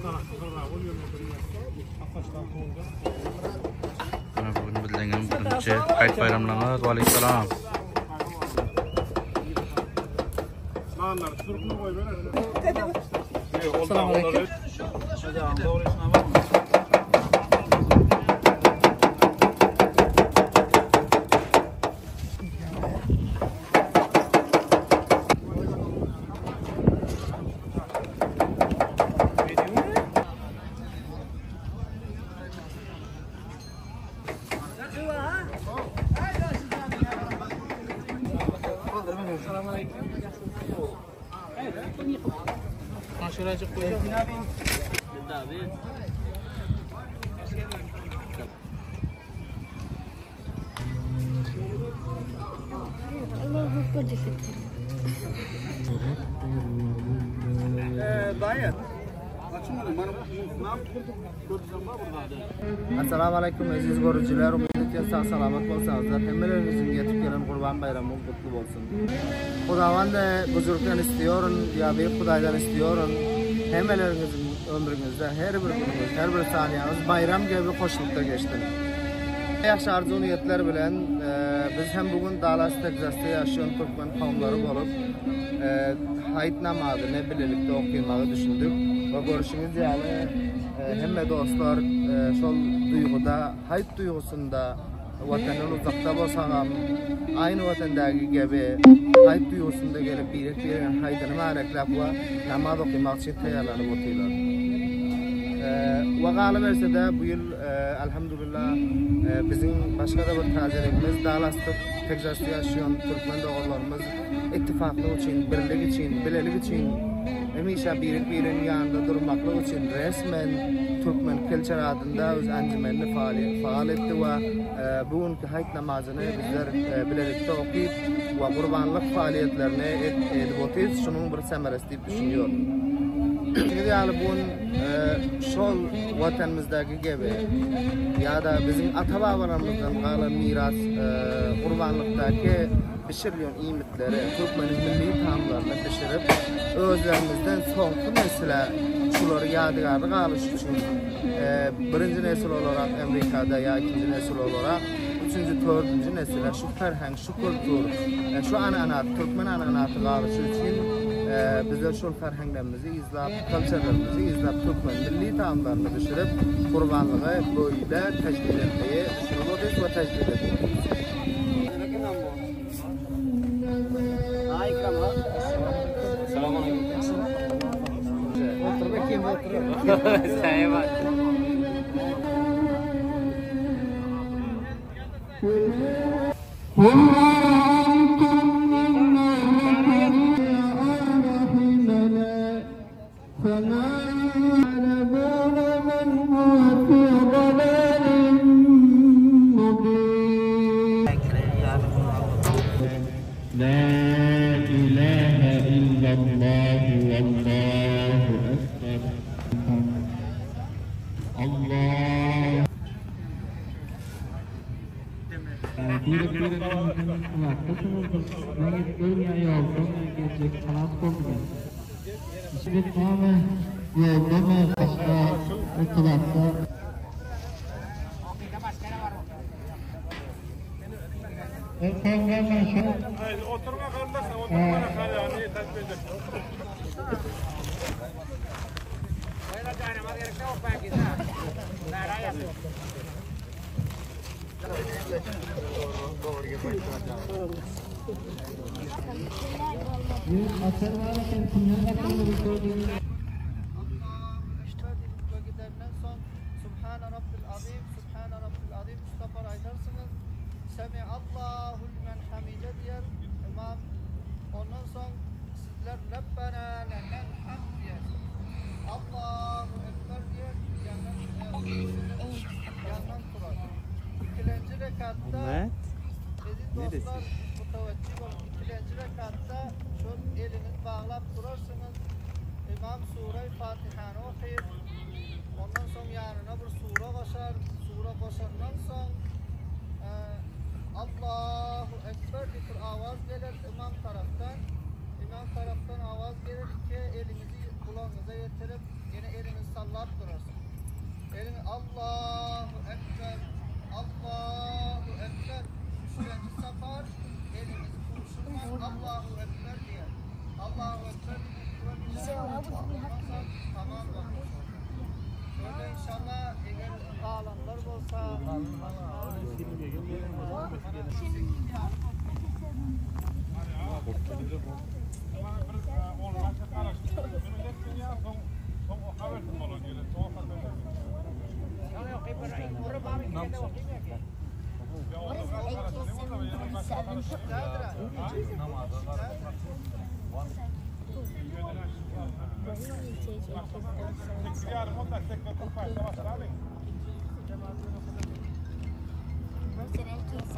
Mana bugün bizleňem birinji Haýyt baýramlaryňyz. Waleýkim Assalamu aleýkum eziz görüjiler, umyt etýän sag salamat bolsaňyzlar. Hemmeleriňiziň ýetip gelen Gurban baýramy gutly bolsun. Hudawand buzurgdan istiýoryn, ýa beýik Hudaýdan istiýoryn, hemmeleriňiziň ömrüňizde her bir günüňiz, her bir saniýaňyz baýram gebi hoşlukda geçsin. Ýagşy arzuw niýetler bilen biz hem bu gün Dallas, Texasda ýaşaýan türkmen kowumlary bolup, Haýyt namazyny bilelikde okamagy düşündik we görşüňiz ýaly hemme dostlar şol duýguda, haýyt duýgusynda Watandan uzakda bolsagam, aýny watandagi gebi haýyt duýgusynda gelip birek-biregiň haýdyny märekläp we namaz okamak üçin taýýarlanyp otyrlar. We galyberse-de bu ýyl Alhamdulillah biziň başga-da bir täzeligimiz Dallasda, Texasda ýaşaýan türkmen doganlarymyz ittifaklyk üçin, birlik üçin, bilelik üçin hemişe birek-biregiň ýanynda durmaklyk üçin resmen Türkmen Culture adynda öz anjumenini faal etdi we bu günki haýt namazyny bizler bilelikde okyp we gurbanlyk faaliýetlerini edip otyrys, şunuň bir semeresi diýip düşünýärin. Bilşiňiz ýaly bu gün şol watanymyzdaky gebi ýa-da biziň ata-babalarymyzdan galan miras gurbanlykdaky bişirilýän iýmitleri, türkmeniň milli tagamlaryny bişirip, özlerimizden soňky nesle şulary ýadygärlik galyş üçin birinji nesil olarak Amerikada ýa ikinji nesil olarak üçünji, dördünji nesile şu ferheng, şu kultur, şu ananat, türkmen ananaty galyşy üçin bizler şol ferhenglerimizi yzlap, kalçalarymyzy yzlap, türkmen milli tagamlaryny bişirip, gurbanlygy böyle tejlil etmeyi düşünip otyrys we tejlil edip otyrys. Allahu Ekber, Allahu Ekber. Üçlenji sapar elimizi gowşurman Allahu Ekber diýer. Allahu Ekber diýip tamam bolmuş. Şöyle inşallah eger galanlar bolsa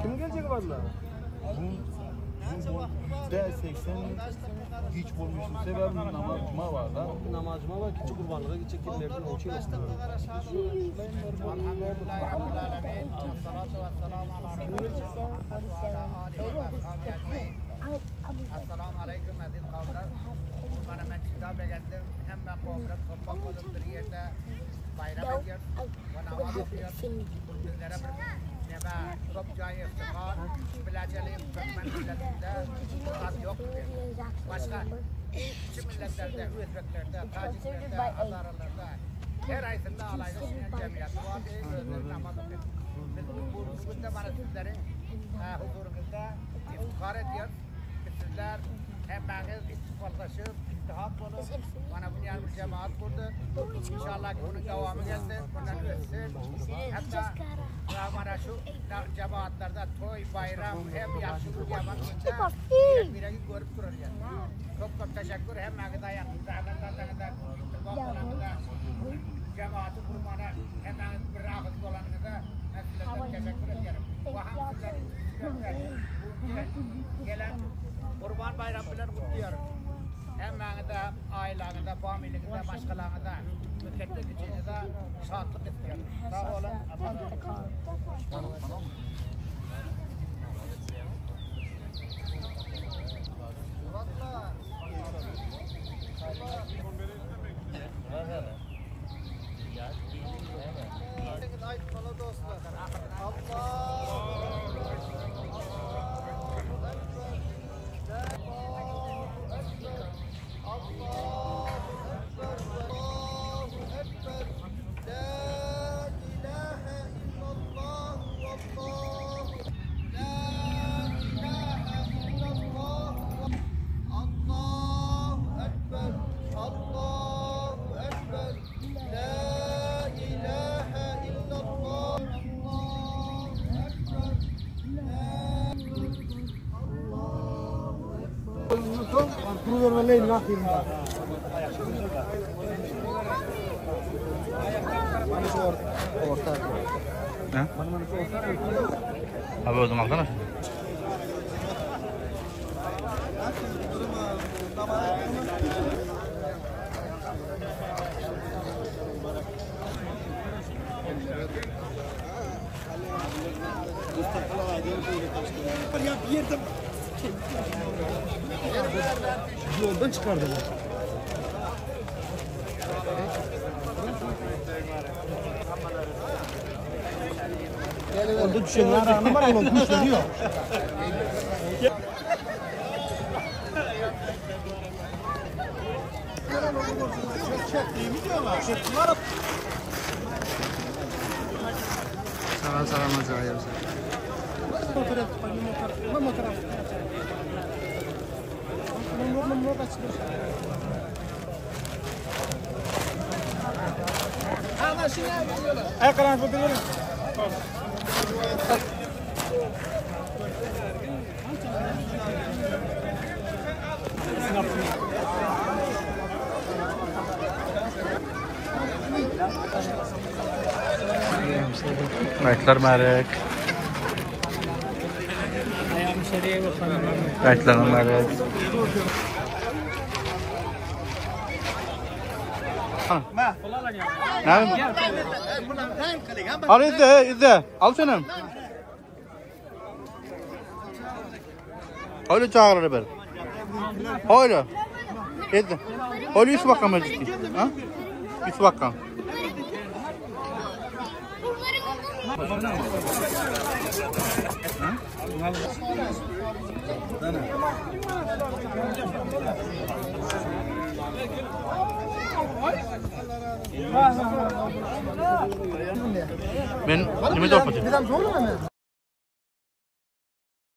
Kim gelecek valla? Bu D80 hiç olmuştu. Sebebi namaz cuma var da. Namaz cuma var. Küçük kurbanlığa gidecek kimlerden o için. Assalamu aleyküm aziz kavimler. Kurbana men juda begendim. Hemme kowumlar topbak bolup bir ýerde baýram edýär we namaz okaýar. Bu bizlere bir neme, köp jaý iftihar. Bilajeli türkmen milletinde bu zat ýokdy. Başga kiçi milletlerde, özbeklerde, tajiklerde, hazaralarda her haýsynda alaýda şuňa jemgyýeti bardy, özleri namaz okaýar. Biz bu günde mana sizleriň huzuryňyzda iftihar edýäris. Sizler hemmäňiz ittifaklaşyp, ittihad bolup, mana bu ýaly bir jemaat gurduk. Inşallah ki bunuň dowamy gelsin, bundan össün. Hatda mana şu jemaatlarda toý, baýram hem ýagşy gün, ýaman günde birek-biregi görüp durar ýaly. Köp köp teşekkür hemmäňize aýakly zähmet alanyňyza, ittifak bolanyňyza, jemaaty gurmana hemmäňiz bir agyz bolanyňyza men sizlerden teşekkür edýärim. We hem sizleri Gelen Gurban baýramy bilen gutlaýaryn. Hemmäňize, aýlaňyza, familiňize, maşgalaňyza, ketde kiçiňize şatlyk isleýärin. Sag boluň. Aýtmaly dostlar. Abi özüň alsana. Yoldan çıkardılar. Orada düşenler anı var ama kuşları yok. Salam salam ajaýyp. Aýtlar märek. Aýtlar märek. Al izle, izle. Al senem. Öyle çağırır ber. Öyle. İzle. Öyle yüz bakalım ciddi. Ha? Yüz bakalım. Men nime dopady?